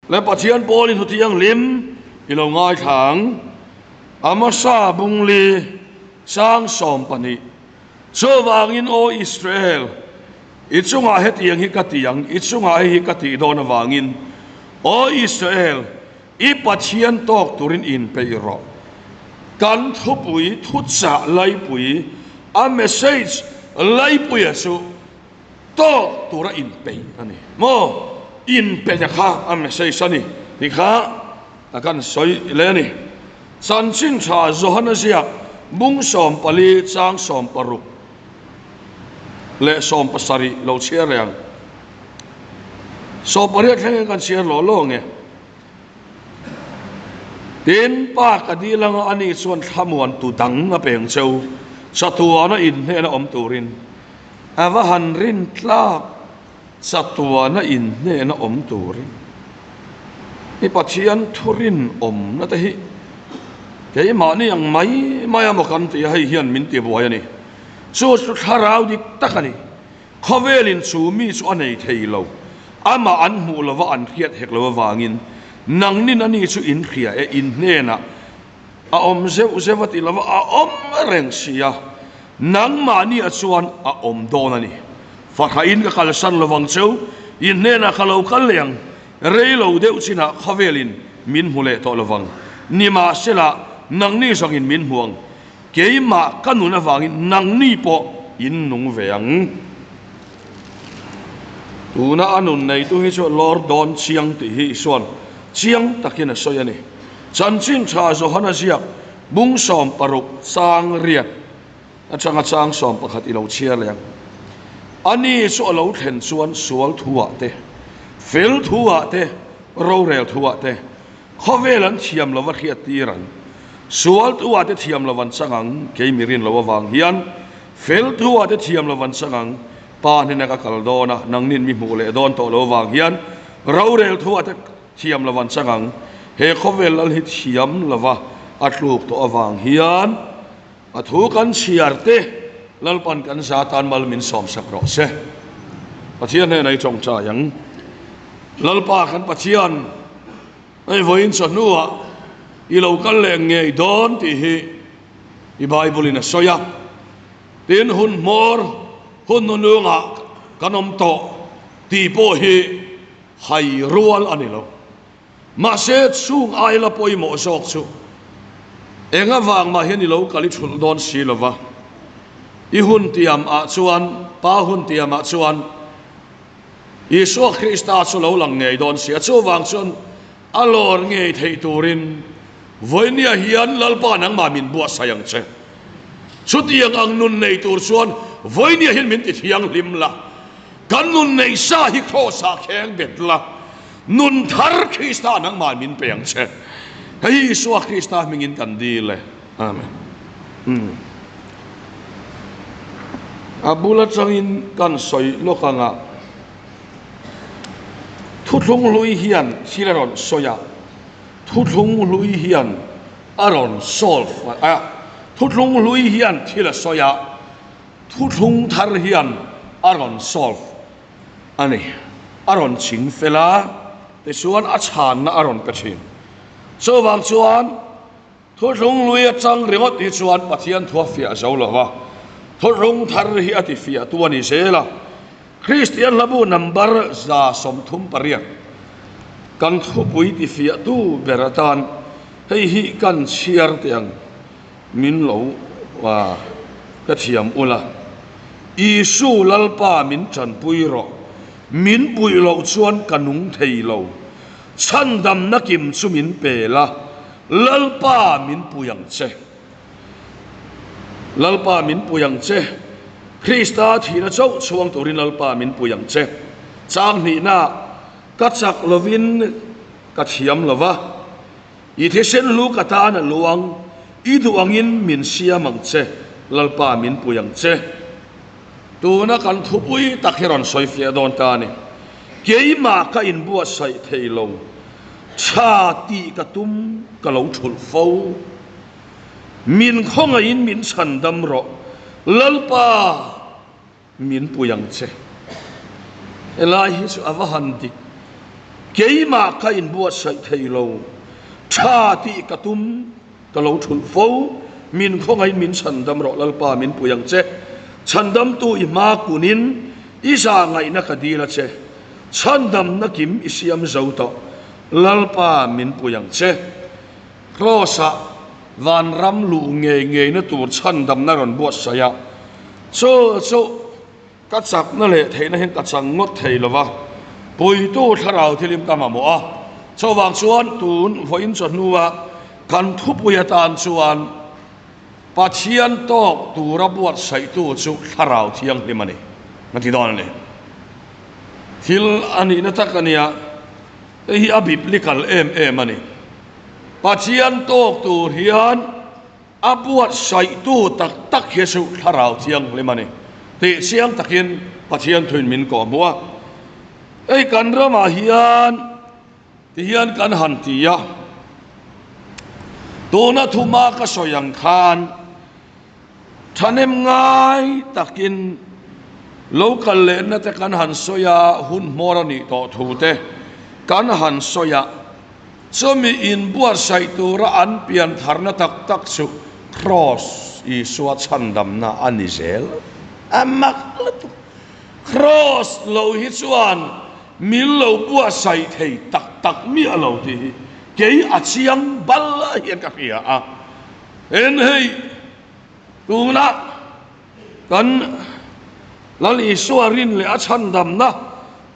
Le Pathian Paulin hu thianghlim i lo ngaithla ang. Amasa bungli chang 12. Chuvangin Aw Israel, i chungah hetiang hi ka ti ang, i chungah hei hi ka tih dawn avangin, Aw Israel, i Pathian tawk turin inpeih rawh. Kan thupui thuchah laipui, a message laipuia chu, Tawk tura inpeih a ni maw? Inpeih a kha a message a ni tih kha a kan sawi leh a ni. Chanchin tha Johana ziak bung 14 chang 16 leh 17 lo chhiar leh ang. 18 thlengin kan chhiar lawh lawh ang e. Tin, Pa ka dil anga ani chuan thlamuan tu dang a peng cheu, chatuana inhnehna awm turin. A va han rin tlak chatuana inhnehna awm turin i Pathian thurin awmna te hi keimahni ang mai mai a maw kan ti a, hei hian min ti buai a ni. Chu chu thlarau dik tak a ni. Khawvelin chu mi chu a nei thei lo, amah an hmuh lova an hriat hek lo avangin nangnin ani chu in hria e, in hnenah A awm zeuh zeuh a ti lo a, a awm reng si a, nangmahniah chuan a awm dawn a ni. Fahraiin ka kalsan lo vang cheu, i hnenah ka lo kal leh ang, rei lo deuh chinah khawvelin min hmu leh tawh lo vang. Nimahsela, nangni zawngin min hmu ang, keimah ka nun avangin nangni pawh in nung ve ang. Tuna a nun neitu hi chu lawr dawn chiang tih hi Isua'n chiang takin a sawi a ni. Chanchin tha Johana ziak bung 16 chang riat atanga chang 11 i lo chhiar leh ang. Ani chu a lo thlen chuan sual thu ah te, fel thu ah te, rorel thu ah te, khawvel an thiam lova hriat tir ang. Sual thu ah te thiam lo an chang ang, kei mi rin lo avang hian fel thu ah te thiam lo an chang ang, Pa hnena ka kal dawn a, nangnin mi hmuh leh dawn tawh lo avang hian rorel thu ah te Thiam lo an chang ang. He khawvel lal hi thiam lova a tluk tawh avang hian a thu kan chhiar te Lalpan kan za tan mal min sawmsak rawh se. Pathian hnenah i tawngtai ang. Lalpa kan Pathian, hei vawiin chawhnuah i lo kal leh ngei dawn tih hi i Bible in a sawi a. Tin, hun hmawr, hun hnunungah kan awm tawh tih pawh hi Hai rual a ni lo. Mahse, chung ai la pawimawh zawk chu eng avang mah hian i lo kal i thulh dawn si lo va. I hun tiam ah chuan, Pa hun tiam ah chuan Isua Krista chu lo lang ngei dawn si a. Chuvang chuan a lawr ngei theih turin vawinia hian Lalpa nangmah min buatsaih ang che. Chutiang ang nun nei tur chuan vawinia hian min ti thianghlim la. Kan nun neih sa hi Kraws ah kheng bet la, nun thar Krista nangmah min pe ang che. Hei hi Isua Krista hmingin kan dil e. Amen. Umm. A bul atangin kan sawi lawk anga thuthlung hlui hian thil a rawn sawi a, thuthlung hlui hian a rawn solve a, thuthlung hlui hian thil a sawi a, Thuthlung thar hian a rawn solve a ni. A rawn ching fel a, tichuan a chhanna a rawn pe thin. Chuvang chuan thuthlung lui atang ringawt hi chuan Pathian thu a fiah zo lo va, thuthlung thar hi a ti fiahtu a ni zel a. Kristian hlabu number 138 kan thupui ti fiahtu ber atan hei hi kan chhiar teh ang. Min lo a ka thiam ula. Isu Lalpa min tanpui rawh. Min puih loh chuan ka nung thei lo. Chhandamna kim chu min pe la. Lalpa min pui ang che. Lalpa min pui ang che. Krista thihna chauh chhuang turin Lalpa min pui ang che. Chang hnihna ka chak lovin ka thiam lova. I thisen hlu ka tan a luang, i duh angin min siam ang che, Lalpa min pui ang che. Tuna kan thupui tak hi rawn sawi fiah dawn ta a ni. Keimah ka inbuatsaih thei lo, tha tih ka tum ka lo thulh fo. Min khawngaihin min chhandam rawh, Lalpa. Min pui ang che. Helai hi chu a va han dik. Keimah ka inbuatsaih thei lo, tha tih ka tum ka lo thulh fo, min khawngaihin min chhandam rawh Lalpa min pui ang che, chhandamtu i hma kunin i za ngaihna ka dil a che, chhandamna kim i siam zo tawh Lalpa min pui ang che. Kraws-ah vanram luh ngei ngeina tur chhandamna rawn buatsaih a, chu chu Ka chakna leh theihna hian ka chang ngawt thei lo va, puitu thlarau thilim ka mamawh a. Chuvang chuan tun vawiin chawhnua kan thupui atan chuan Pathian tawk tura buatsaihtu chu thlarau thianghlim a ni, ka ti dawn a ni. Thil a nihna tak a nia, hei hi a biblical em em a ni. Pathian tawk tur hian. A buatsaihtu tak tak hi chu Thlarau Thianghlim a ni tih chiang takin Pathian thuin min kawhhmuh a. Hei kan ramah hian tihian kan han ti a, tuna thuma ka sawi ang khan thahnem ngai takin lo kal lehna te kan han sawi a, hun hmawr a nih tawh thu te kan han sawi a. Chumi inbuatsaih tura an pian tharna tak tak chu Kraws Isua chhandamna a ni zel. A mak lutuk. Kraws lo hi chuan min lo buatsaih thei tak tak miah lo tih hi kei a chiang bal hian ka hria a. En hei tuna kan Lal Isua rin leh a chhandamna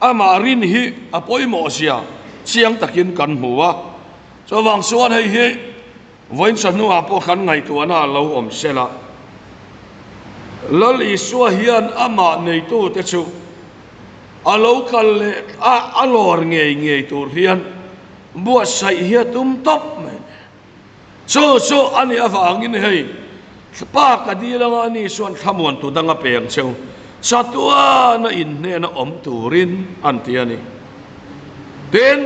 amah rin hi a pawimawh zia chiang takin kan hmu a. Chuvang chuan hei hi vawiin chawhnuah pawh kan ngaihtuahna a lo awm sel a. Lal Isua hian amah neitute chu a lo kal leh a a lawr ngei ngei tur hian buatsaih hi a tum tawp mai. Chu chu a nih avangin hei Pa ka dil anga ani chuan thlamuantu dang a peng cheu chatuana inhnena awm turin an ti a ni. Tin,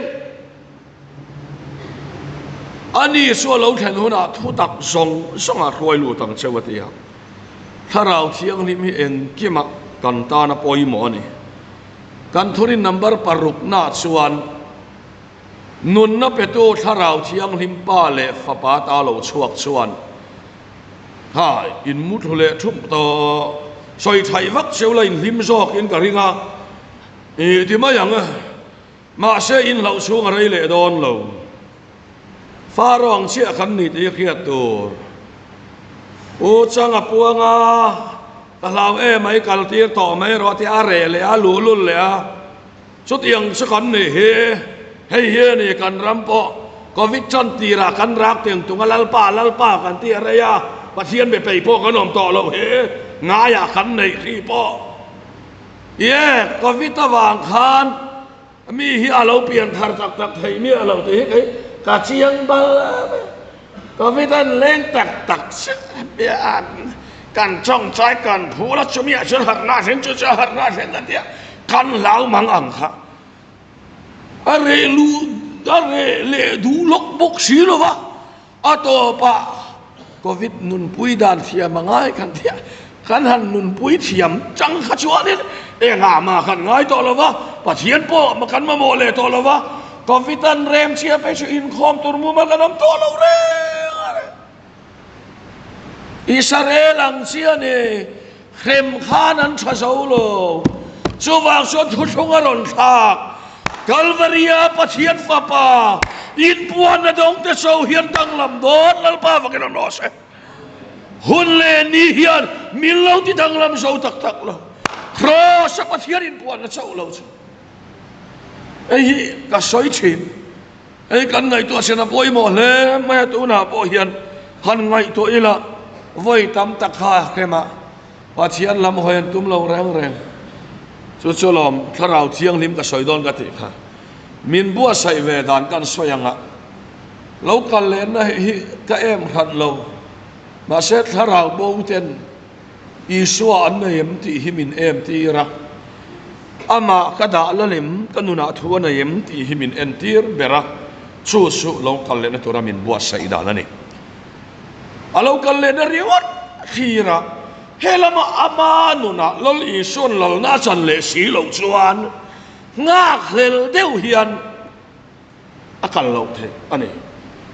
ani chu a lo thlen hunah thutak zawng zawngah hruai lut ang cheu a ti a. Thlarau Thianghlim hi engkimah kan tana pawimawh a ni. Kan thurin number paruknaah chuan Nunna petu Thlarau Thianghlim Pa leh Fapa ta lo chhuak chuan ha in mu thlu leh thup tawh. Sawi thaih vak cheu la in hlim zawk in ka ring a, i ti mai ang. Mahse in hlauh chhung a rei leh dawn lo. Faro ang chiah kan ni tih hi hriat tur. U Chang a puang a, ka hlau em mai kal tir tawh mai rawh a ti a, a reh leh a, a luhlul leh a. Chutiang chu kan nih hi, hei hi a ni kan ram pawh Covid tan tirah kan rak teng tung a Lalpa Lalpa kan ti a rei a, Pathian be pei pawh kan awm tawh loh hi ngaiah kan neih hrih pawh. Ie, Covid avang khan mi hi a lo pian thar tak tak thei miah lo tih hi kei ka chiang bal em e. Covid an leng tak tak chiah kan tawngtai kan phur a chumiah chuan harhna a thleng chu chu a harhna a thleng ka tia. Kan hlau mang ang kha a reh luh a reh leh duh lawk bawk si lo va, a tawpah Covid nunpui dan thiam a ngai kan tia, kan han nunpui thiam chang kha chuanin engah mah kan ngai tawh lo va, Pathian pawh kan mamawh leh tawh lo va, Covid an rem chhia phei chu inkhawm tur mumal kan awm tawh lo reng a ni. Israel ang chiah ni, hrem khan an tha zo lo. Chuvang chuan thuthlung a rawn thlak. Kalvaria Pathian Fapa inpuanna dawngte cho hian danglam dawn Lalpa vakin a nawh se. Hun leh ni hian min lo ti danglam zo tak tak lo. Kraws a Pathian inpuanna cho lo chu. Hei hi ka sawi thin. Hei kan ngaihtuah sian a pawimawh hle mai a, tunah pawh hian han ngaihtuah ila vawi tam tak kha a hrem a, Pathian lam hawi an tum lo reng reng. Chu chu lawm Thlarau Thianghlim ka sawi dawn ka tih kha. Min buatsaih ve dan kan sawi ang a, lo kal lehna hi ka em hran lo, mahse Thlarau bo ten Isua an nei em tih hi min em tir a, Amah ka dah la lem, ka nunah thu a nei em tih hi min entir ber a, chu chu lo kal lehna tura min buatsaih dan a ni. A lo kal lehna ringawt thlir a, he lama ama nunah Lal Isua'n lalna a chan leh si loh chuan nghakhlel deuh hian. A kal loh theih a ni.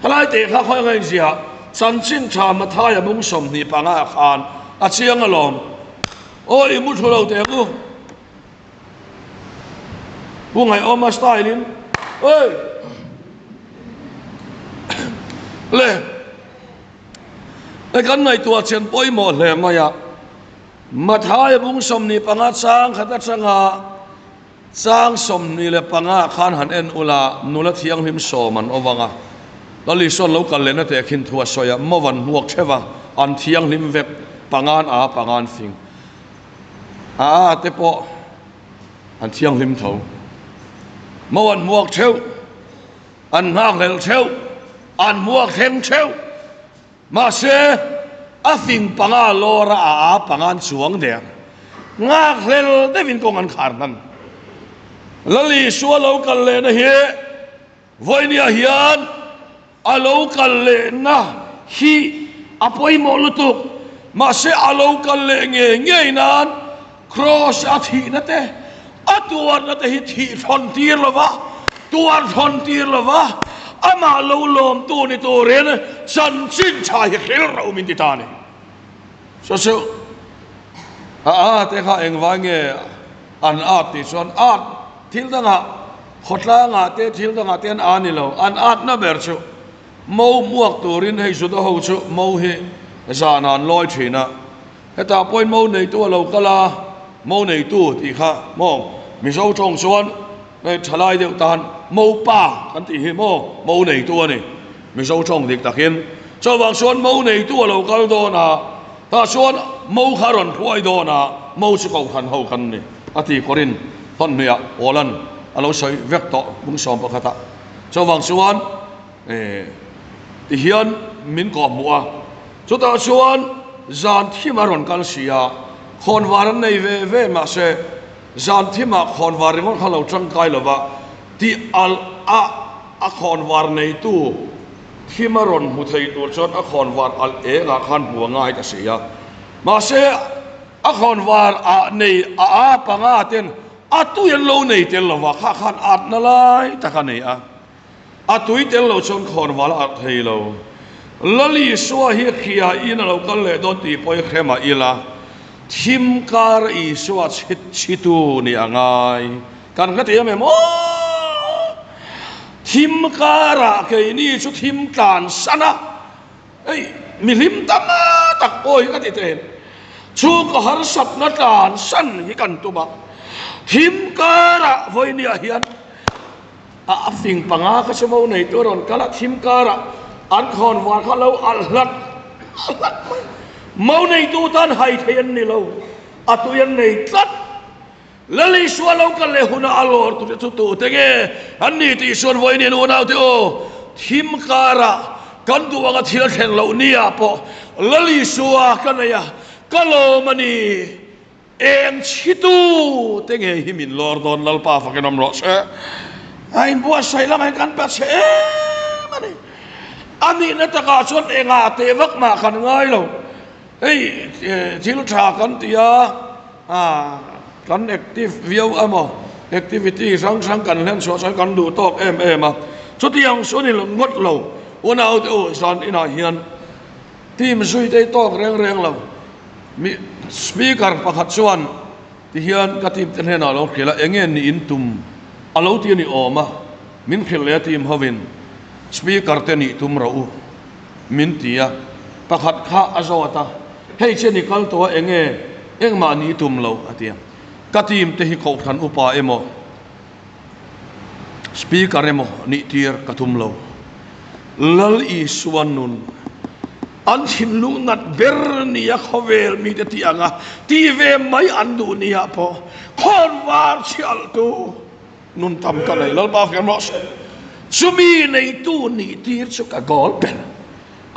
Helai teh kha khawi anga inziah chanchin tha Mathaia bung 25 ah khan a chiang alawm. Aw i mu thu lo teh ang u. Pu Ngaihawma style in oi le e kan ngaihtuah chian pawimawh hle mai a. Mathaia bung 25 chang khat atanga Chang 25 khan han en ula, nula thianghlim sawm an awm ang a. Lal Isuan lo kal lehna teh khin thu a sawi a, Maw an hmuak theuh a, an thianghlim vek, pangan a pangan fing a a te pawh an thianghlim tho. Maw an hmuak theuh, an nghakhlelh theuh, an hmuak thleng theuh. Mahse, a fing panga lawr a a a panga an chuang der. Nghakhlel deuhin kawng an khar hman. Lal Isua lo kal lehna hi vawinia hian a lo kal lehna hi a pawimawh lutuk. Mahse, a lo kal leh ngei ngei nan Kraws a thihna te, a tuarna te hi thih thawn tir lo va, tuar thawn tir lo va, amah lo lawmtu ni turin chanchin tha hi hril ro min ti ta a ni. Chu chu a a te kha engvai nge an at tih chuan at thil dangah khawtlangah te thil dangah te an a ni lo, an atna ber chu mo hmuak turin hei Juda ho chu mo hi zanah an lawi thin a. Hetah pawhin mo neitu a lo kal a, mo neitu tih kha maw Mizo tawng chuan hei thalai deuh tan mo pa kan tih hi maw mo neitu a ni Mizo tawng dik takin. Chuvang chuan mo neitu a lo kal dawn a, tah chuan mo kha a rawn hruai dawn a, mo chu kohhran ho kan ni a ti Korin hawnhnuiah Paula'n a lo sawi vek tawh bung sawm pakhatah. Chuvang chuan eh tihian min kawhhmuh a. Chutah chuan zan thim a rawn kal si a, khawnvar an nei ve ve mahse zan thimah khawnvar ringawt kha lo tangkai lo va, tih alh a a khawnvar neitu thim a rawn hmu thei tur chuan a khawnvar alh engah khan hmu a ngai ta si a. Mahse a khawnvar ah nei a a panga ten a tui an lo nei tel lo va, kha khan atna lai tak a nei a. A tui tel lo chuan khawnval a arh thei lo. Lal Isua hi hria in a lo kal leh dawn tih pawh i hre mah ila, thim kar Isua chhit chhitu nih a ngai. Kan hre thei em em aw! Thim karah keini chu thim tlan san a, hei mi hlim tam tak pawh hi ka ti thei. Chhungkaw harsatna tlan san hi kan tum a, thim karah vawinia hian A fing panga kha chu mo neitu a rawn kal a, thim karah an khawn var kha lo alh hlat hlat mai. Mo neitu tan hai thei an ni lo, a tui an nei tlat. Lal Isua lo kal leh hunah a lawr tur te chu tute nge an ni tih chuan vawiin unaute aw, thim karah kan duh anga thil a thlen loh nia pawh Lal Isua ka nei a, ka lawm a ni. Eng chhitu te nge hi min lawr dawn Lalpa fakin awm rawh se. A inbuatsaih lamah hian kan pe chhe em a ni. A nihna takah chuan engah teh vak mah kan ngai lo. Hei thil tha kan ti a, kan active viau emaw activity hrang hrang kan hlen chhuah chuan kan duh tawk em em a. Chutiang chu a ni ngawt lo. Unaute u zan inah hian team zui te hi tawk reng reng lo. Mi Speaker pakhat chuan tihian ka team te hnenah a lo hrilh a, enge ni in tum a lo ti a ni awm a, min hrilh leh a team hovin Speaker te nih tum rawh u min ti a, pakhat kha a zawt a, hei che ni kal tawh a enge engmah nih tum lo a ti a, ka team te hi kohhran upa emaw Speaker emaw nih tir ka tum lo. Lal Isua nun an thinlung nat ber nia khawvel mite tih anga ti ve mai an duh nia pawh khawn var chhialtu nun tam ka nei. Lalpa fiam rawh se. Chumi neitu nih tir chu ka goal ber.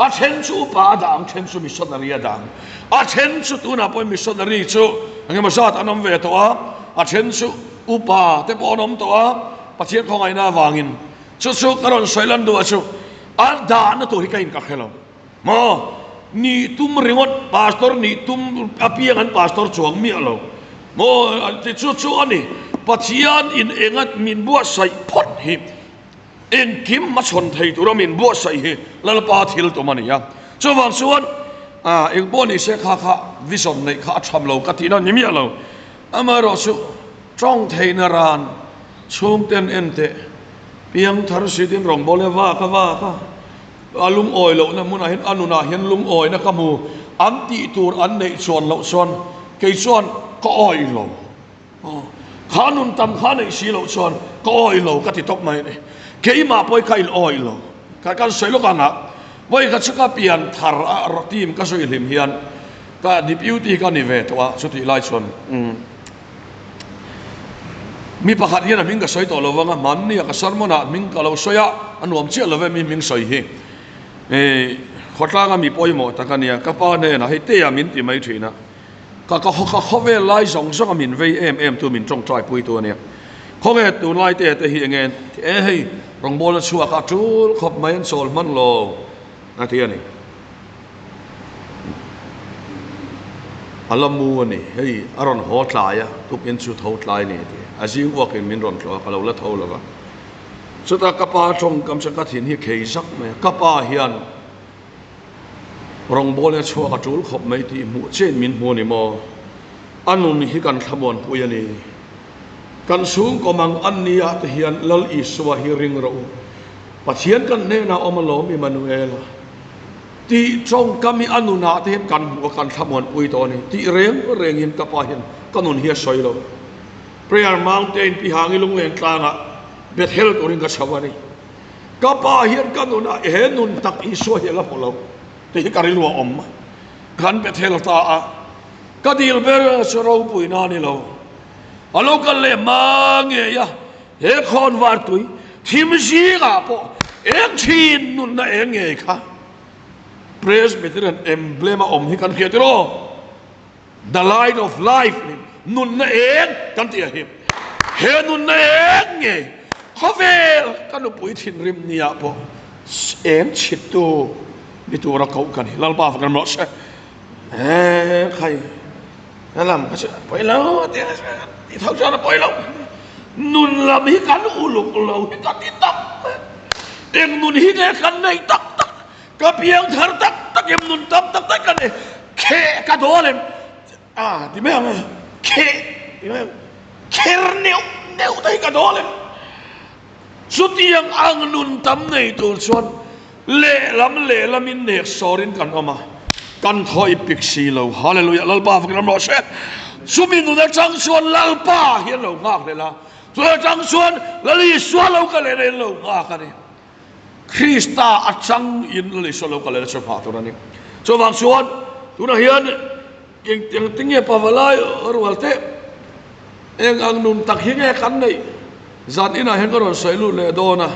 A then chu upa a dang, then chu missionary a dang. A then chu tunah pawhin missionary chu engemaw zat an awm ve tawh a, a then chu upa te pawh an awm tawh a, Pathian khawngaihna avangin. Chu chu ka rawn sawi lan duh a chu, a dahna tur hi ka inkak hre lo. Maw? Nih tum ringawt, pastor nih tum apiang an pastor chuang miah lo. Maw? Chu chu a ni. Pathian in enga min buatsaih phawt hi. Engkim hmachhawn thei tura min buatsaih hi Lalpa thil tum a ni a. Chuvang chuan engpawh ni se kha kha vision neih kha a tham lo ka tihna ni miah lo. Amaherawh chu tawng theihna ran chhungten en teh piang thar sitin rawngbâwl e vak a vak a, a lungawi lohna hmunah hian a nunah hian lungawina ka hmu an tih tur an neih chuan loh chuan kei chuan ka awih lo. Kha nun tam kha neih si loh chuan ka awih lo ka ti tawp mai a ni. Keimah pawh hi ka in awih lo. Ka kan sawi lawk ang a, vawi kha chu ka pian thar a team ka sawi hlim hian ka deputy ka ni ve tawh a, chutih lai chuan mi pakhat hian a hming ka sawi tawh lo vang a, hmanni a ka sermon ah hming ka lo sawi a, a nuam chiah lo ve mi hming sawi hi. Khawtlanga mi pawimawh tak a nia, ka pa hnenah hei tea min ti mai thin a. Ka ka ka khawvel lai zawng zawng a min vei em em tu min tawngtai pui tu a nia. Khawnge tunlai te te hi enge e hei rawngbawlna chhuak a tul khawp mai an chawl hman lo a ti a ni. A la mu a ni hei a rawn haw tlai a tukin chu tho tlai ni a ti a zing uakin min rawn tlawh a ka lo la tho lo va. Chutah ka pa tawngkam chu ka thin hi khei zak mai a ka pa hian Rawngbawlna chhuak a tul khawp mai tih hmuh chiahin min hmu a ni maw? A nun hi kan thlamuanpui a ni. Kan chhungkaw mang an ni ah te hian Lal Isua hi ring rawh u. Pathian kan hnenah awm alawm Immanuela tih tawngkam hi a nunah te hian kan hmuh a kan thlamuanpui tawh a ni tih reng rengin ka pa hian ka nun hi a sawi lo. Prayer Mountain Pihangi Lunglen tlangah Bethel turin ka chho a ni. Ka pa hian ka nunah he nun tak Isua hi a la hmu lo tih hi ka rilru a awm. Kan Bethel ta a, ka dil ber chu ropuina a ni lo. A lo kal leh hma ngei a, he khawnvar tui thim zingah pawh eng thin nunna eng ngei kha Presbyterian emblem a awm hi kan hria tiraw? The light of life nih nunna eng kan tih a hi. He nunna eng nge khawvel ka nupui thinrim nia pawh eng chhittu ni tura koh ka ni. Lalpa fak ram rawh se. He khai he lam kha chu a pawi lo ti ti tho chuan a pawi lo. Nun lam hi kan uluk lo hi ka ti tak mai. Eng nun hi nge kan nei tak tak Ka piang thar tak tak em nun tam tak tak ka nei kheh ka dawl em a ti mai ang e kheh ti mai ang kher neuh neuh te hi ka dawl em chutiang ang nun tam nei tur chuan lehlam lehlamin nek sawrin kan awm a kan thaw i pik si lo hallelujah lalpa fakin ram rawh se chumi nun atang chuan lalpa hi an lo nghak hlel a chu atang chuan lal Isua lo ka leh na in lo nghak a ni. Krista atang in Lal Isua lo kal ela chu hma tur a ni. Chuvang chuan tunah hian eng eng te nge pavalai rual te eng ang nun tak hi nge kan neih zan inah hian ka rawn sawi lut leh dawn a.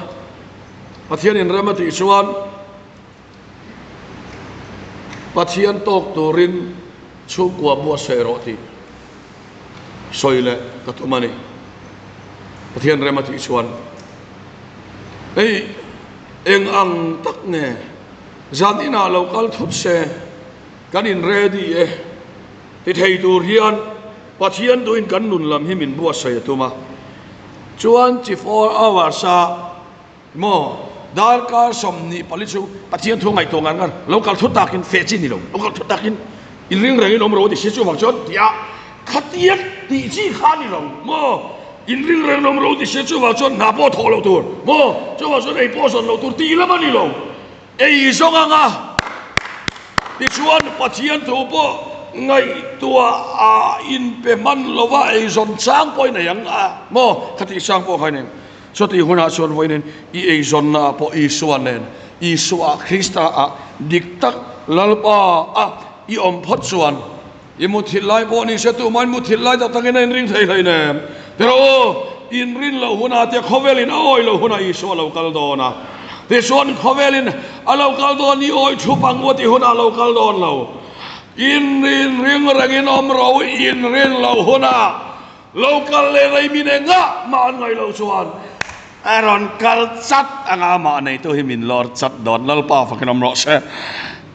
Pathian in rem a tih chuan Pathian tawk turin chhungkua buatsaih rawh tih sawi leh ka tum a ni. Pathian rem a tih chuan hei eng ang tak nge zan inah lo kal thut se kan in ready e ti thei tur hian Pathian duhin kan nun lam hi min buatsaih a tum a. Chuan chi 4 hours a Maw? Darkar 24 chu Pathian thu ngaihtuah ngar ngar, lo kal thut takin feh chi ni lo, lo kal thut takin inring rengin awm ro ti si chuvang chuan tia khatia tih chi kha ni lo maw? Inring rengin awm ro ti si chuvang chuan hna pawh thawh loh tur maw? Chuvang chuan ei pawh zawn loh tur tih lam a ni lo. Ei zawng anga tichuan Pathian thu pawh ngaihtuah a inpe hman lova ei zawn chang pawh i nei ang a maw? Khatih chang pawh kha i nei ang. Chutih hunah chuan vawiin i eizawnnaah pawh Isua nen, Isua Krista ah dik tak Lalpa a i awm phawt chuan i muthilh lai pawh ni se tumahin muthilh lai tak takin a inring thei hlei nem. Tiraw aw, inrin loh hunah te khawvelin a awi loh hunah Isua a lo kal dawn a. Tichuan khawvelin a lo kal dawn i awi thup ang u tih hunah a lo kal dawn lo. Inrin ring rengin awm rawh u, inrin loh hunah Lo kal leh rei min engah mah an ngaih loh chuan a rawn kal chat anga amah neitu hi min lawr chat dawn Lalpa fakin awm rawh se.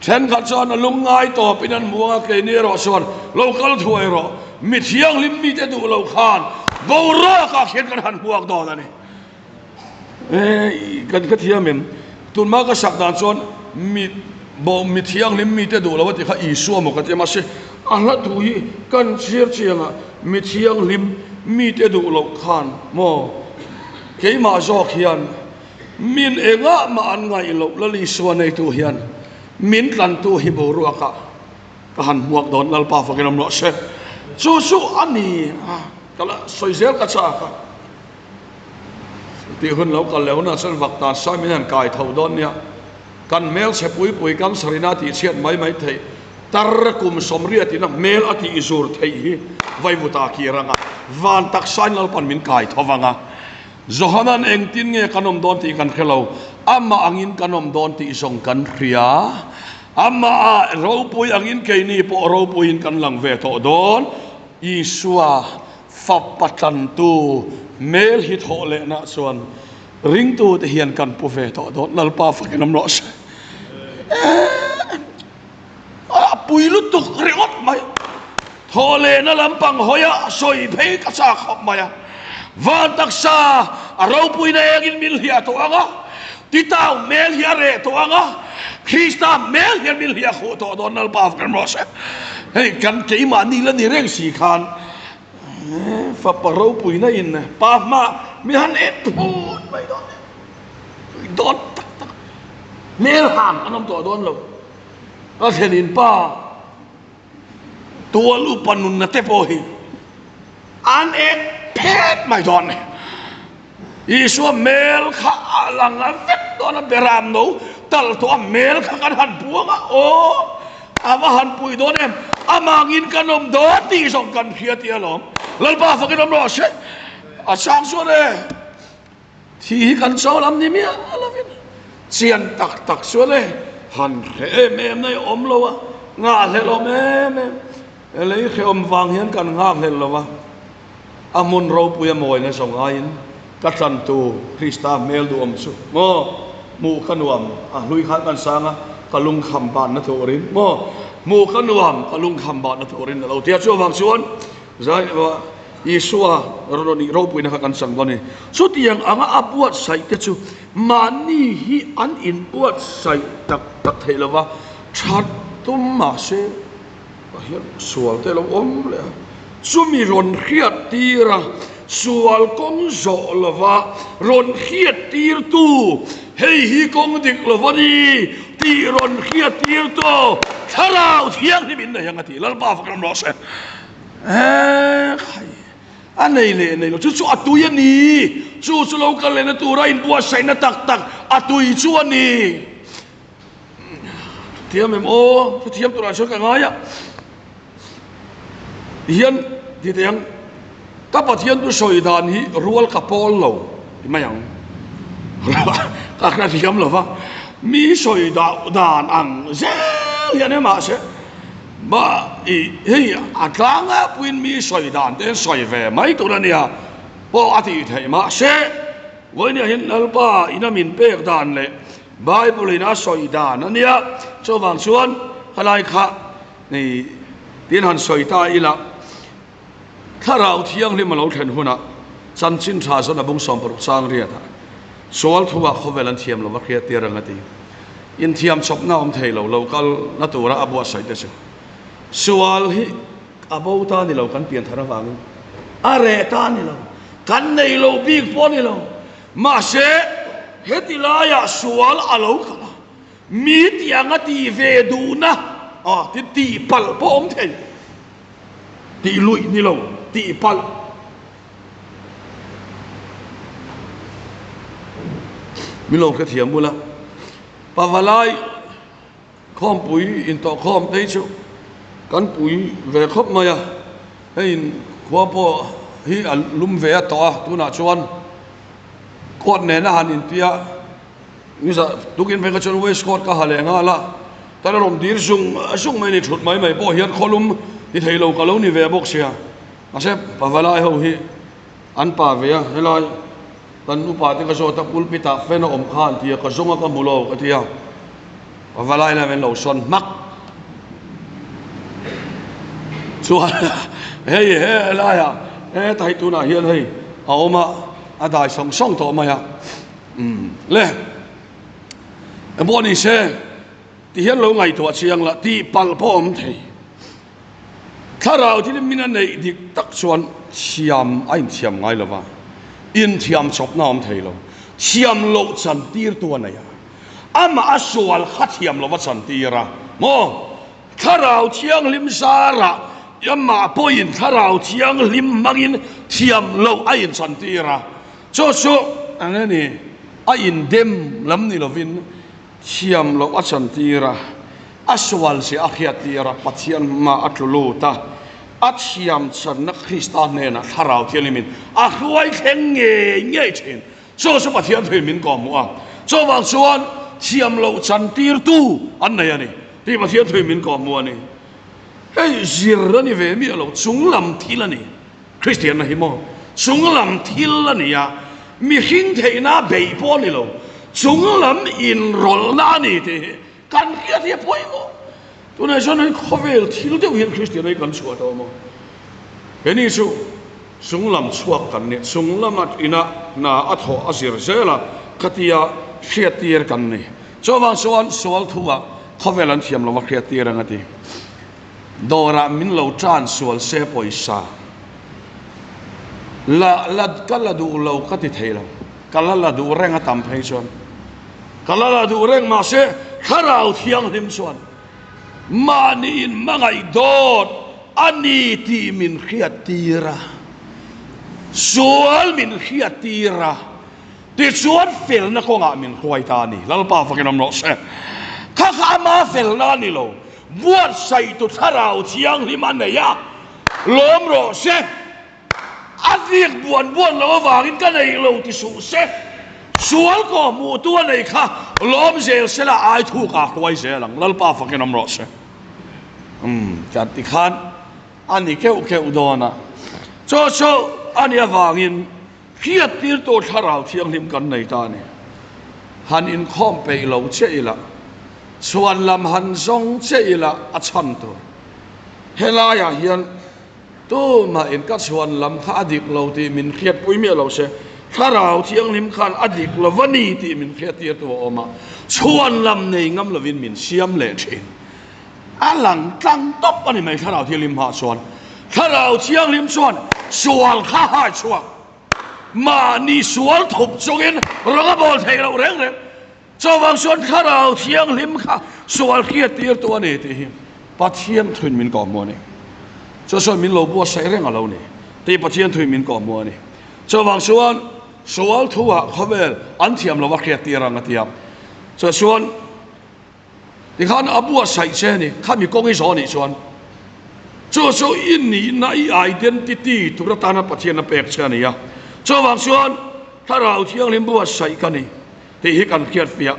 Thenkhat chuan a lung ngai tawpin an hmu anga keini erawh chuan lo kal thuai rawh mi thianghlim mite duh lo khan boruakah khian kan han hmuak dawn a ni. E kan ka thiam em? Tunhma ka sak dan chuan mi bo mi thianghlim mite duh lo a ti kha Isua maw ka ti a, mahse a hla thu hi kan chhiar chiang a, mi thianghlim mite duh loh khan maw keimah zawk hian min engah mah an ngaih loh Lal Isua neitu hian min tlantu hi boruakah ka han hmuak dawn Lalpa fakin awm rawh se. Chu chu a ni a, ka la sawi zel ka chak a. Tih hun lo kal leh hunah chuan vak tan sawi min han kai tho dawn nia. Kan hmel chhe pui pui kam sarina tih chhiat mai mai theih tar kum sawmriat ina hmel a tih zur theih hi vaivuta kir anga van taksain Lalpan min kai tho vang a. Johanan engtin nge kan awm dawn tih kan hre lo, amah angin kan awm dawn tih zawng kan hria. Amah ah ropui angin keini pawh ropuiin kan lang ve tawh dawn. Isua Fapa tlantu hmel hi thawh lehna chuan ringtute hian kan pu ve tawh dawn. Lalpa fakin awm rawh se. A pui lutuk ringawt mai. Thawh lehna lampang hawia sawi phei ka chak khawp mai a. Van taksa a ropuina engin min hliah tawh ang a, titau hmel hi a reh tawh ang a, Krista hmel hian min hliah khuh tawh dawn Lalpa fakin awm rawh se. Hei kan keimahni la ni reng si khan Fapa ropuina in pa hma mi han en phut mai dawn e. Tui dawn tak tak hmel han an awm tawh dawn lo. Ka thlen in pa tual upa nunna te pawh hi an en phet mai dawn e. Isua hmel kha a lang a vek dawn a, beram no tal tawh a hmel kha kan han buang a, aw a va han pui dawn em, amangin kan awm dawn tih zawng kan hria tih alawm. Lalpa fakin awm rawh se, a chang chuan e, thi hi kan chawl am ni miah lovin chian tak tak chuan e, han hre em em na i awm lo a, nghahhlelh awm em em, lei hrehawm vang hian kan nghakhlelh lo va. A hmun ropui a mawina zawng aiin ka tlantu Krista hmel duhawm chu maw hmuh ka nuam, a hlui khan kan sang a, ka lungkham banna turin maw hmuh ka nuam, ka lungkham banna turin a lo ti a. Chuvang chuan zai Isua rawn ropuina kha kan chang dawn a ni. Chutiang anga a buatsaih te chu mahni hi an inbuatsaih tak tak theih lova, that tum mahse, Tah hian sual te lo awm leh a, chumi rawn hriat tir a, sual kawng zawh lova rawn hriat tir tu, hei hi kawng dik lo va ni tih rawn hriat tir tu Thlarau Thianghlim in nei ang a ti. Lalpa fak ram rawh se. Eeh khai a nei leh nei lo chu chu a tui a ni, chu chu lo kal lehna tura inbuatsaihna tak tak a tui chu a ni. Thiam em aw, thu thiam turah chuan ka ngai a, tihian ti teh ang, ka Pathian thu sawi dan hi rual ka pawl lo ti mai ang, ka hre thiam lo va, mi sawi dan ang zel hian em mahse mah i hei a tlang a puiin mi sawi dan te an sawi ve mai tur a nia pawh a tih theih mahse vawinia hian Lalpa ina min pek dan leh Bible in a sawi dan a nia, chuvang chuan helai kha ni tin han sawi ta ila, Thlarau Thianghlim a lo thlen hunah chanchin tha zawn a bung 60 chang riatah sual thu ah khawvel an thiam lova hriat tir ang a ti. Inthiam chawpna awm thei lo, lo kal na tura a buatsaih te chu sual hi a bo ta ni lo kan pian thar avangin a reh ta ni lo, kan nei lo bik pawh ni lo. Mahse, heti laiah sual a lo kal a, mi tiang a tih ve duhna a ti tihpalh pawh awm thei, tih luih ni lo, tihpalh. Min lo hrethiam bula, Pavalai Khawmpui intawhkhawm te hi chu kan pui ve khawp mai a, hei in khua pawh hi a lum ve a tawh a, tunah chuan coat nena han inpia nizah tukin phei kha chuan waist coat ka ha leh nghal a, tan a rawn dir zung zung mai a ni thut mai mai pawh hian khawlum ti thei lo ka lo ni ve bawk sia, mahse pavalai ho hi an pa ve a helai. Kan upa te ka zawt a, pulpit ah fan a awm kha an ti a, ka zawng a ka hmu lo ka ti a, ka va lai lai in lo sawn hmak. Chuan hei he laiah he tai tunah hian hei a awm a, a dai sawng sawng tawh mai a. Umm le, engpawh ni se, ti hian lo ngaihtuah chiang la, tih palh pawh awm thei. Thlarau thil min a neih dik tak chuan thiam a inthiam ngai lo va, inthiam chawpna a awm thei lo. Thiam loh chantirtu a nei a, amah a sual kha thiam lova chantir a maw? Thlarau Thianghlim zarah amah pawhin Thlarau Thianghlim hmangin thiam loh a inchantir a, chu chu eng nge ni a indem lam ni lovin thiam loh a chantir a, a sual zia a hriattir a, Pathian hma a tlu lut a, a thiam channa Krista hnenah Thlarau Thianghlimin a hruai thleng ngei ngei thin. Chu chu Pathian thuin min kawhhmuh a, chuvang chuan thiam loh chantirtu an nei a ni tih Pathian thuin min kawhhmuh a ni. Hei zir a ni ve miah lo, chunglam thil a ni. Kristianna hi maw chunglam thil a ni a, mihring theihna beih pawh a ni lo, chunglam inrawlhna a ni tih hi kan hriat hi a pawimawh. Tunah chuan hei khawvel thil deuh hian Kristianna hi kan chhuah tawh maw? Heni chu chunglam chhuak kan ni, chunglama ina hna a thawh a zir zel a, khatia hriattir kan ni. Chuvang chuan sual thuah khawvel an thiam lova hriattir ang a ti. Dawrah min lo tan sual se pawisa la la ka la duh lo ka ti thei lo, ka la la duh reng a tam phei chuan ka la la duh reng mahse Thlarau Thianghlim chuan mahni in hmangaih dawt a ni tih min hriat tir a, sual min hriat tir a. Tichuan felna kawngah min hruai ta a ni. Lalpa fakin awm rawh se. Kha kha ama felna a ni lo. Buatsaihtu Thlarau Thianghlim a nei a, lawm rawh se. A viak buan buan lo avangin ka nei lo ti suh se. Sual kawh hmuhtu a nei kha lawm zel se la ai thukah hruai zel ang. Lalpa fakin awm rawh se. Umm, ka ti khan a ni keuh keuh dawn a. Chaw chu a nih avangin Hriattirtu Thlarau Thianghlim kan nei ta a ni. Han inkhawm peih lo che ila, chhuan lam han zawng che ila a chhan tur. Helaiah hian tumah in ka chhuan lam kha a dik lo tih min hriatpui miah lo se, Thlarau Thianghlim khan a dik lo va ni tih min hriattirtu a awm a, chhuan lam nei ngam lovin min siam leh thin. A lang tlang tawp a ni mai Thlarau Thianghlim hmah chuan. Thlarau Thianghlim chuan sual kha hai chhuak. Mahni sual thup chungin rawng a bawl thei loh reng reng. Chuvang chuan Thlarau Thianghlim kha sual hriattirtu a ni tih hi Pathian thuin min kawhhmuh a ni. Chu chuan min lo buatsaih reng a lo ni tih Pathian thuin min kawhhmuh a ni. Chuvang chuan sual thuah khawvel an thiam lo a hriattir ang a ti a. Chu chuan. Tikhan a buatsaih che a ni, khami kawng i zawh anih chuan chu chu i nihna, i identity tur atana Pathian a pek che a ni a. Chuvang chuan Thlarau Thianghlim buatsaih ka ni tih hi kan hriat fiah.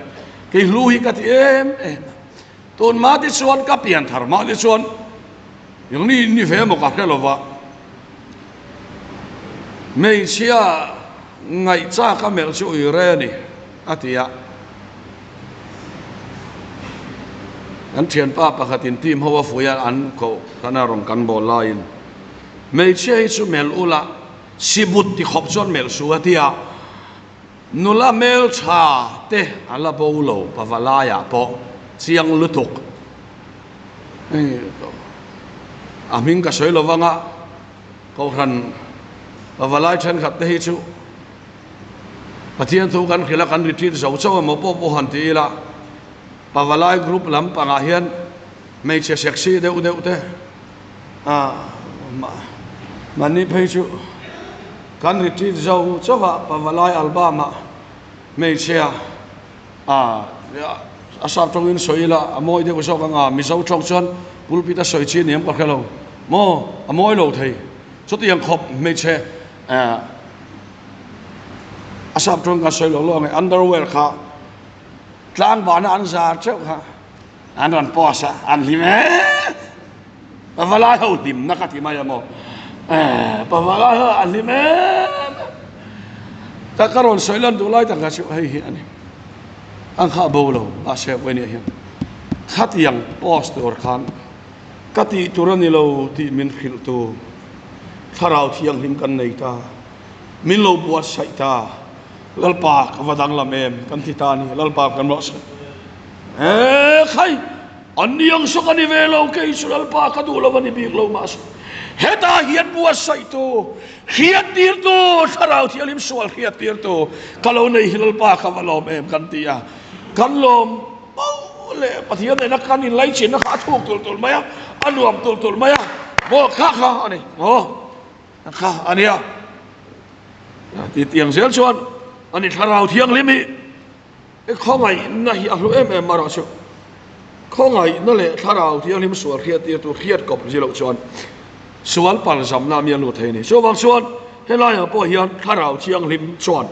Kei hlu hi ka ti em em a, tun mah te chuan ka pian thar mah te chuan eng ni ni ve emaw ka hre lo va, hmeichhia ngaihchak a melh chu uire a ni a ti a. Kan thianpa pakhatin team ho a fuih a, an koh kan a rawn kan bawl laiin hmeichhia hi chu melh ula sibut ti khawp chuan melh suh a ti a, nula hmeltha te a la bo lo pava laiah pawh chiang lutuk a hming ka sawi lo vang a, kohhran pava lai thenkhat te hi chu. Pathian thu kan hrilh a, kan retreat zo chauh emaw pawh pawh han ti ila, Pavalai group lam pangah hian hmeichhe sexy deuh deuh te mahni phei chu kan retreat zo chauh a, Pavalai album ah hmeichhia a sap tawngin sawi ila a mawi deuh zawk anga Mizo tawng chuan pulpit a sawi chi aniang ka hre lo maw a mawi lo thei chutiang khawp hmeichhe A sap tawng ka sawi lo lo ang e, underwear kha tlang vana an zar teuh kha an rawn post a, an hlim e. Pavalai ho hlimna ka ti mai a maw. Pavalai ho an hlim em. Ka ka rawn sawi lan duh lai tak kha chu hei hi a ni. An kha bo lo mahse vawiin ah hian khatiang post tur khan Ka tih tur a ni lo tih min hrilh tu Thlarau Thianghlim kan nei ta, min lo buatsaih ta. Lalpa ka va danglam em kan ti ta a ni. Lalpa kan rawh se. E khai! An ni ang saw ka ni ve lo, kei chu Lalpa ka duh lo a ni bik lo mahse hetah hian buatsaihtu, hriattirtu, Thlarau Thianghlim sual hriattirtu ka lo nei hi Lalpa ka va lawm em kan ti a, kan lawm pauh leh Pathian nena kan inlaichinna kha a thuk tulh tulh mai a, a nuam tulh tulh mai a, maw kha kha a ni, maw kha a nia. Ti tiang zel chuan a ni Thlarau Thianghlim hi. I khawngaihna hi a hlu em em marawh chu khawngaihna leh thlarau thianghlim sual hriattir tur hriat kawp zi loh chuan sual palzamna mi a lut thei a ni. Chuvang chuan helaiah pawh hian thlarau thianghlim chuan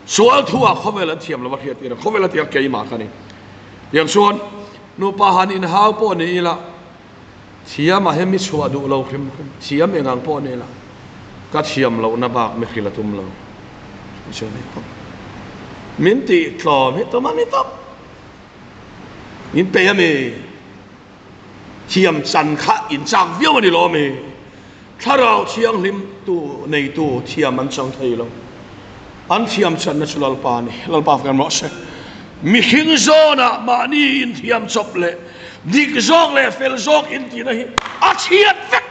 sual thuah khawvel an thiam lova hriattir a, khawvel a tia keimah ka ni. Tiang chuan nupa han inhau pawh ni ila thiamah hian mi chhuah duh lo hrim hrim, thiam eng ang pawh ni ila ka thiam lohna bak mi hrilh a tum lo. Min tih tlawm hi tum a ni tawp. Min pe a mi? Thiam chan kha in chak viau a ni lo a mi? Thlarau thianghlim tu neitu thiam an chang thei lo. An thiam channa chu Lalpa a ni. Lalpa fak em rawh se. Mihring zawnah mahni inthiam chawp leh dik zawk leh fel zawk intihna hi a chhiat vek.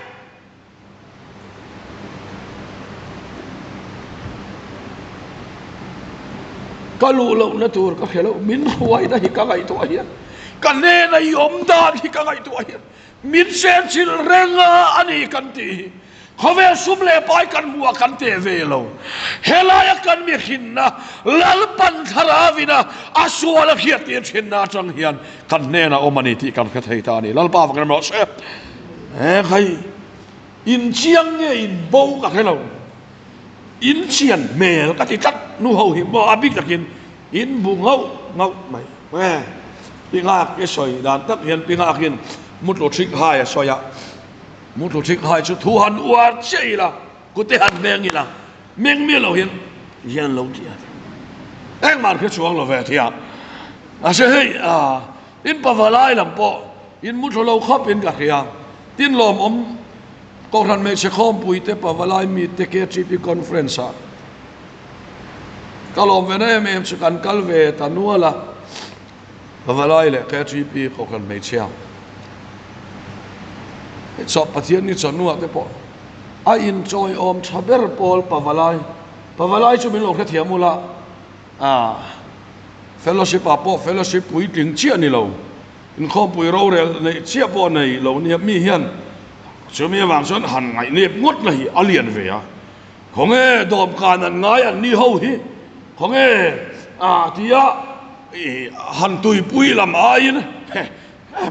Ka luh lohna tur ka hre lo, min hruaina hi ka ngaihtuah hian, ka hnena i awm dan hi ka ngaihtuah hian, min chenchilh reng a a ni kan tih hi khawvel sum leh pai kan hmuh ah kan teh ve lo. Helaia kan mihrinna Lalpan thlarauina a sual a hriattir thinna atang hian kan hnenah awm a ni tih kan hre thei ta a ni. Lalpa vang em rawh se. He khai in chiang nge in bo ka hre lo. In chian hmel ka ti tlat nu ho hi maw a bik takin in bu ngauh ngauh mai. He Pingak i sawi dan tak hian Pingakin mutlu thik hai a sawi a. Mutlu thik hai chu thu han uar chiah ila kute han meng ila meng miah lo hian hian lo ti a. Engmah an hre chuang lo ve thia. Mahse hei a in pavalai lam pawh in mutlu lo khawp in ka hria. Tin lawmawm Kohhran hmeichhe khawmpui te pavalai mi te KTP conference ah ka lawm ve na em em chu kan kal ve ta nual a. Pavalai leh KTP Kohhran hmeichhia chawp Pathian ni chawhnuah te pawh a inchawi awm tha ber pawl Pavalai Pavalai chu min lo hrethiam ula ah fellowship ah pawh fellowship puitling chiah ni lo inkhawmpui rorel neih chiah pawh nei lo nia mi hian chumi avang chuan han ngaihnep ngawt na hi a lian ve a khawnge dawmkan an ngai an ni ho hi khawnge ah tia han tuipui lam aiin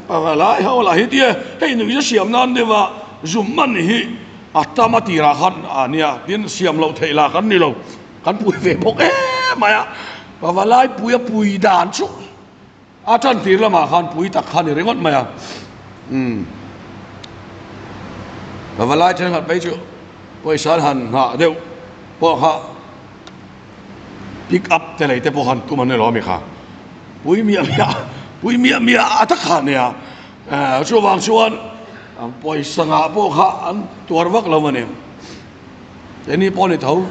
Pavalai ho lah hi tia hei nuihza siam nan deuh a zum man hi a tam a tirah khan a nia tin siam loh theih lah kan ni lo kan pui ve bawk em mai a Pavalai pui a pui dan chu a tan tir lamah khan pui tak kha ni ringawt mai a umm Pavalai thenkhat phei chu pawisa han nghah deuh pawh kha Pick up te lei te pawh han tum an ni lo a mi kha. Pui miah miah, pui miah miah a tak kha nia. Chuvang chuan pawisa ngah pawh kha an tuar vak lo a ni. Keini pawh ni tho,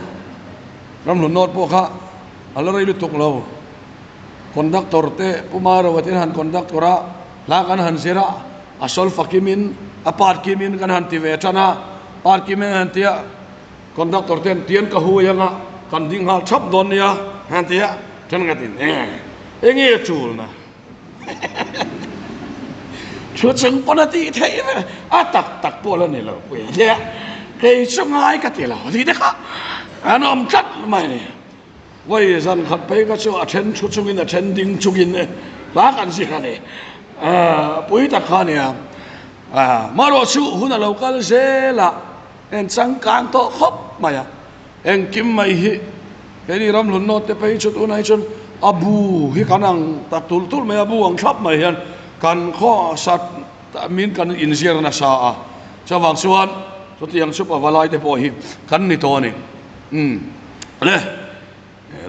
ramhlun nawt pawh kha a la rei lutuk lo. Conductor te Pu Maro ten han conductor a, hla kan han zir a, a solfa kimin, a part kimin kan han ti ve tan a, part kimin an han ti a. Conductor ten tian ka hui anga kan ding nghal thap dawn nia han ti a, thenkhatin eng enge chulna thu chung pawn a tih theih ve a tak tak pawh la ni lo pui a nia kei chu ngai ka ti lo tih te kha an awm tlat mai ni. Vawi zan khat phei kha chu a then thu chungin a then ding chungin hla kan zir a ni pui tak kha a nia marawh chu hun a lo kal zel a. En changkang tawh khawp mai a, engkim mai hi keini ramhlun nawt te phei chu tunah hi chuan a bu hi kan ang ta tulh tulh mai a, bu ang thlap mai hian kan khaw sat min kan inzir nasa a, chuvang chuan chutiang chu pavalai te pawh hi kan ni tawh a ni. Umm le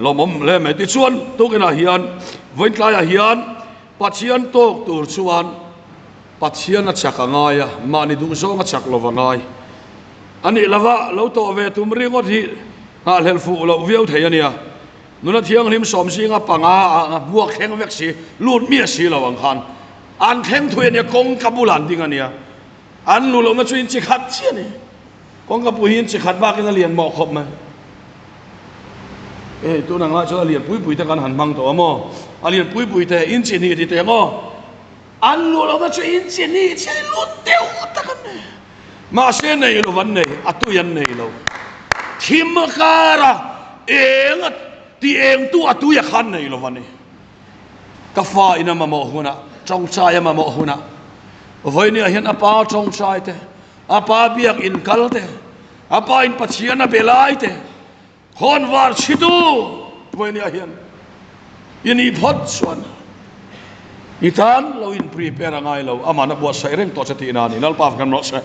lawmawm hle mai tichuan tukinah hian vawiin hian Pathian tawk tur chuan Pathian a chak a ngai a, mahni duhzawng a chak lo a ngai. A nih lova lo tawh ve tum ringawt hi nghahhlelh fuh loh viau thei a nia. Nula thianghlim sawm zinga panga a hmuak thleng vek si, lut miah si lo ang khan an thleng thui a nia, kawngka bulah an ding a nia. An luh lohna chu inchi khat chiah a ni. Kawngka pui hi inchi khat bakin a lian mawh khawp mai. Hei tun ang lai chuan a lian pui pui te kan han hmang tawh a maw? A lian pui pui te inchi hnih ti teh maw? An luh lohna chu inchi hnih chiah a ni, lut deuh tak an ni. Mahse nei lo an nei, a tui an nei lo. Thim kara eng a ti eng tu a tui a khan nei lo a ni. Ka fa in a mamawh hunah, tawngtai a mamawh hunah, vawinia hian a pa tawngtai te, a pa biak in kal te, a pa in Pathian a be lai te, Khawnvar chhitu vawinia hian i nih phawt chuan i tan lo in prepare a ngai lo, amah na buatsaih reng tawh che tihna a ni. Lalpa kan rawh se.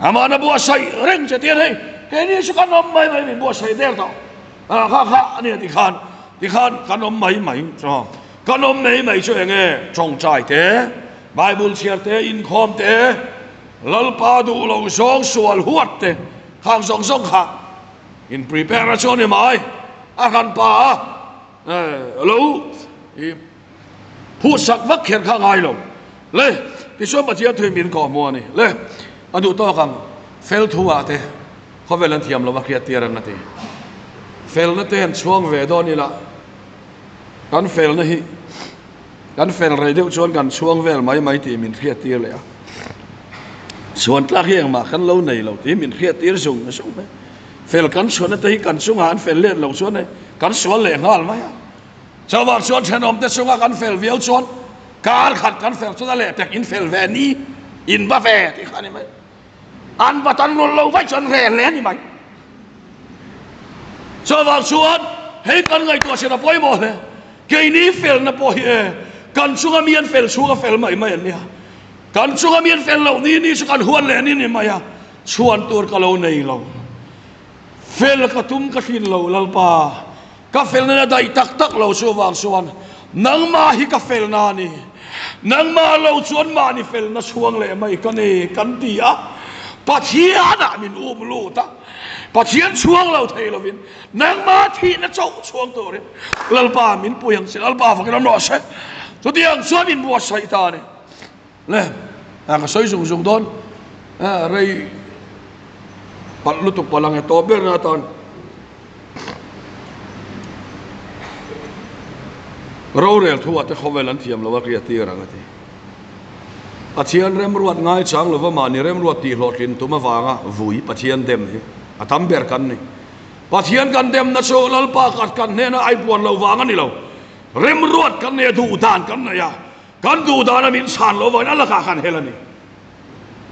Amah na buatsaih reng che tih a ni. Keini chu kan awm mai mai min buatsaih der tawh. A kha kha a nia tikhan tikhan kan awm mai mai chu kan awm mai mai chu enge tawngtai te, Bible chhiar te, inkhawm te, Lalpa duh lo zawng sual huat te khang zawng zawng kha In prepare a chu a ni mai. A han pa a lo i phuhsak vak kher kha ngai lo. Le, tichuan Pathian thui min kawh hmu a ni. Le, a duh tawk ang. Fel thu ah te khawvel an thiam lo a hriat tir ang a ti. Felna te han chhuang ve dawn ila, kan felna hi kan fel rei deuh chuan kan chhuang vel mai mai tih min hriat tir leh a. Chhuan tlak hi engmah kan lo nei lo tih min hriat tir zung zung mai. Fel kan chhuahna te hi kan chungah an fel let lo chuan hei kan sual leh nghal mai a. Chuvang chuan thenawm te chunga kan fel viau chuan kar khat kan fel chuan a leh pek in fel ve ni in va ve tih kha a ni mai. An va tan rawl lo vaih chuan rel leh a ni mai. Chuvang chuan hei kan ngaihtuah hriat a pawimawh hle. Keini felna pawh hi e kan chunga mi an fel chhunga fel mai mai an nia. Kan chunga mi an fel loh ni ni chu kan huat leh ni ni mai a, chhuan tur ka lo nei lo. Fel ka tum ka hrin lo Lalpa, ka felna na daih tak tak lo chuvang chuan nangmah hi ka felna a ni. Nangmah lo chuan mahni felna chhuang leh mai ka ni kan ti a, Pathianah min um lut a, Pathian chhuang lo thei lovin nangmah thihna chauh chhuang turin Lalpa min pui ang che, Lalpa fakin awm rawh se. Chutiang chuan min buatsaih ta a ni. Le, a ka sawi zung zung dawn. A rei palh lutuk palh ang e tawp ber na atan. Rorel thu ah te khawvel an thiam lo a ria tir ang a ti. Pathian remruat ngai chang lova mahni remruat tih hlawhtlin tum avanga vui Pathian dem hi a tam ber kan ni. Pathian kan demna chu Lalpa khat kan hnena ai puan lo vang a ni lo. Remruat kan nei a, duh dan kan nei a. Kan duh dana min chhan loh vangin a lakah kan hel a ni.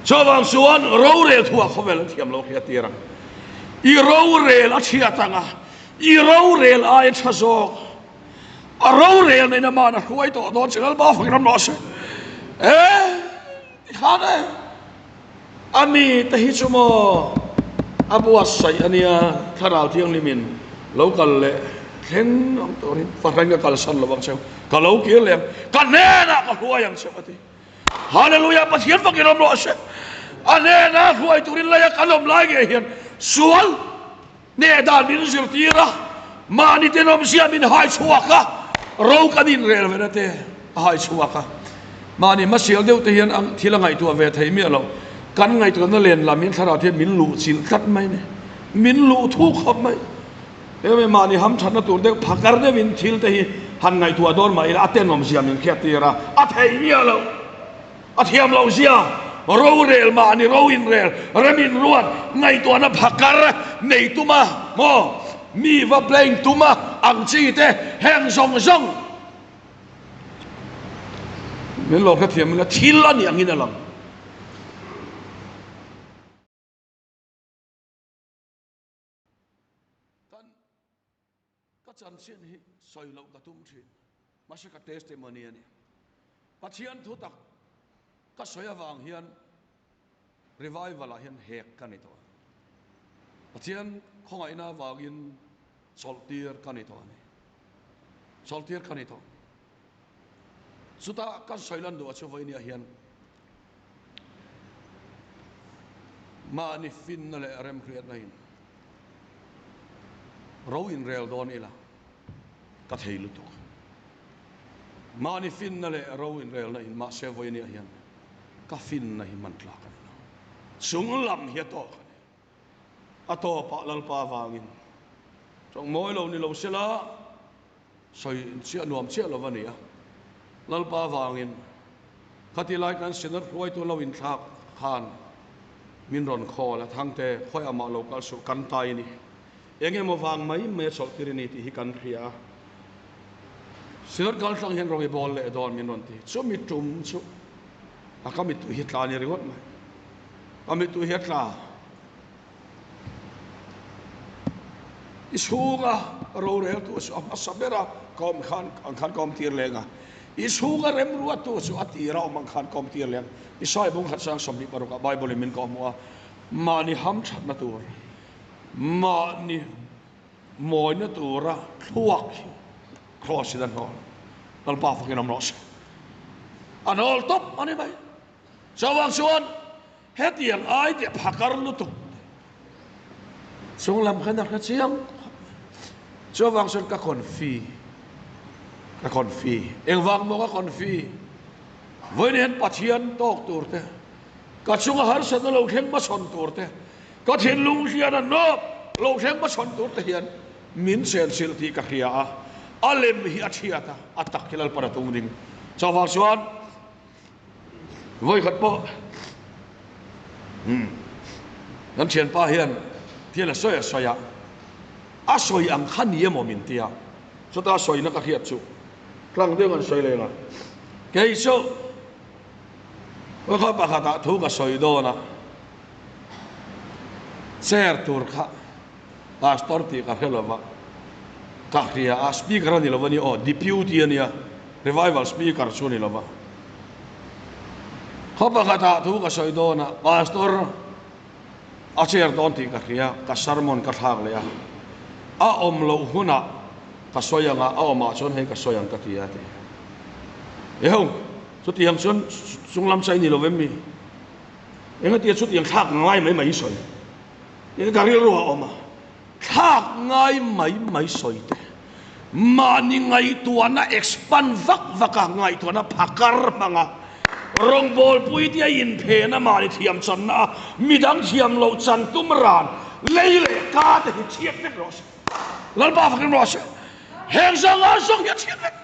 Chuvang chuan rorel thuah khawvel an thiam lo khi a tir ang. I rorel a chhiat ang a, i rorel aia tha zawk. A rorel neiin aman a hruai tawh dawn che Lalpa fakin ram rawh se. E, tikhan e. A mi te hi chu maw a buatsaih a nia, Thlarau Thianghlimin lo kal leh thleng ang turin fahrain ka kalsan lo ang cheu, ka lo kir leh ang, ka hnenah ka hruai ang cheu a ti. Hallelujah, Pathian fakin awm rawh se. A hnena hruai turin leia kan awm lai ngei hian sual Hneh dan min zirtir a, mahni tenawmzia min hai chhuak a, ro kan inrel ve na te a hai chhuak a. Mahni hmasial deuh te hian thil a ngaihtuah ve thei miah lo. Kan ngaihtuahna len lam hian thlarau te hian min luh chilh tlat mai a ni. Min luh thu khawp mai. Eng emaw mahni hamthatna tur deuh phakar deuhin thil te hi han ngaihtuah dawn mah ila a tenawmzia min hriattir a, a thei miah lo. A thiam loh zia, rorel mahni ro inrel, rem inruat, ngaihtuahna phakar nei tuma maw, mi va blame tuma ang chi te heng zawng zawng min lo hrethiam ila thil a nih angin a lang. Kan ka chanchin hi sawi loh ka tum thin, mahse ka testimony a ni. Pathian thu tak ka sawi avang hian revival ah hian hek ka ni tawh a. Pathian khawngaihna avangin chawlhtir ka ni tawh a ni. Chawlhtir ka ni tawh. Chutah kan sawi lan duh a chu vawinia hian mahni finna leh remhriatna in ro inrel dawn ila. Ka thei lutuk. Mahni finna leh ro inrelna in mahse vawinia hian ka finna hi hman tlak a ni lo. Chung lam hi a tawk a ni. A tawpah Lalpa avangin tawng mawi lo ni lo sela sawi chiah nuam chiah lo a ni a. Lalpa avangin khati lai kan Synod hruaitu lo inthlak khan min rawn khawl a, Thangte, khawiah mah lo kal suh, kan tai ni. Eng emaw vang mai mai a chawlh tir a ni tih hi kan hria a. Synod kal tlang hian rawi bawl leh dawn min rawn ti. Chumi tum chu a ka mittui hi tla a ni ringawt mai. Ka mittui hi a tla. I chhunga roreltu chu a hmasa ber a, ka awm khan ang khan ka awm tir leng a. I chhunga remruattu chu a tira awm ang khan ka awm tir leng. I sawi bung khat sang 26 ah Bible in min kawh hmuh a, mahni hamthatna tur, mahni mawina tura thluak hi Kraws in a hnawl. Lalpa fakin awm rawh se. A hnawl tawp a ni mai. Chuvang chuan hetiang ai teh phakar lutuk chung lam khan a hre chiang khawp mai. Chuvang chuan ka confi, ka confi. Engvang maw ka confi? Vawiin hian Pathian tawk tur te, ka chunga harsatna lo thleng hmachhawn tur te, ka thinlung hian a nawk lo thleng hmachhawn tur te hian min chenchilh tih ka hria a, a lem hi a thiat a, a tak hi Lalpan a tung ding. Chuvang chuan Vawikhat pawh umm kan thianpa hian thil a sawi a sawi a, a sawi ang kha ni emaw min ti a, chuta sawina ka hriat chu tlang deuh an sawi leng a, kei chu vawikhat pakhatah thu ka sawi dawn a, chair tur kha Pastor tih ka hre lova, ka hria a, speaker a ni lo a nia aw, deputy a nia, revival speaker chu a ni lova. Khaw pakhatah thu ka sawi dawn a, pastor a chair dawn tih ka hria, ka sermon ka thlak leh a, a awm loh hunah ka sawi ang a, a awmah chuan hei ka sawi ang ka ti a ti. Eho, chutiang chuan chunglam chai ni lo em mi? Engatia chutiang thlak ngai mai mai i sawi? Tin, ka rilru a awm a, thlak ngai mai mai sawi te, mahni ngaihtuahna expand vak vak a, ngaihtuahna phakar hmang a, rawngbawlpui tia inphen a, mahni thiam channa a, midang thiam loh chan tum ran, lei leh ka te hi chhiat vek rawh se. Lalpa fakin rawh se. Heng zanga zawng hi a chhiat vek.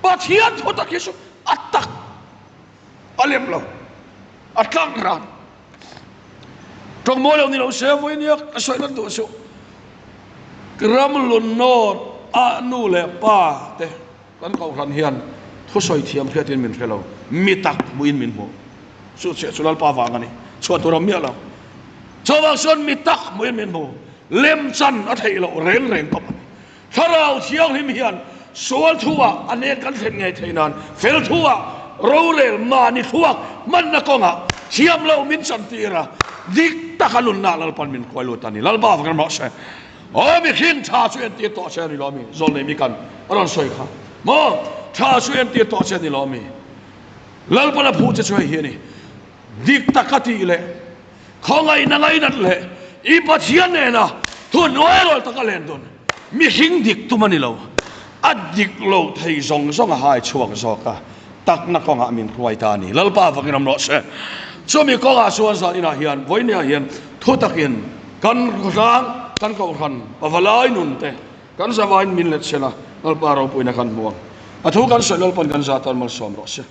Pathian thu tak hi chu a tak a lem lo, a tlang ran. Tawngmawi lo ni lo se vawinia ka sawi lan duh chu ram lun nawt a nu leh pa te kan kohhran hian thusawi thiam hriatin min hre lo, mi tak hmuhin min hmu. Chu chiah chu Lalpa vang a ni, chhuah tur a miah lo. Chuvang chuan mi tak hmuhin min hmu, lem chan a theih loh reng reng tawp a ni. Thlarau Thianghlim hian sual thuah a nen kan thlen ngei theih nan fel thuah rorel mahni thluak hmanna kawngah thiam loh min chantir a, dik taka nunna Lalpan min hruai lut a ni. Lalpa vang emaw se, Aw mihring tha chu entir tawh che a ni lo mi? Zawlnei mi kan a rawn sawi kha maw? Tha chu entir tawh che a ni lo mi? Lalpan a phu che chu hei hi a ni, dik taka tih leh Khawngaihna ngainat leh i Pathian nena thu hnuai rual taka len dun mihring dik tum a ni lo. A dik lo thei zawng zawng a hai chhuak zawk a, takna kawngah min hruai ta a ni. Lalpa vakin awm rawh se. Chumi kawngah chuan zan inah hian vawinia hian thu takin kan hrang, kan kohhran pavalai nun te kan zavain min let sela Lalpa ropuina kan hmu ang. A thu kan sawi Lalpan kan za tan malsawm rawh se.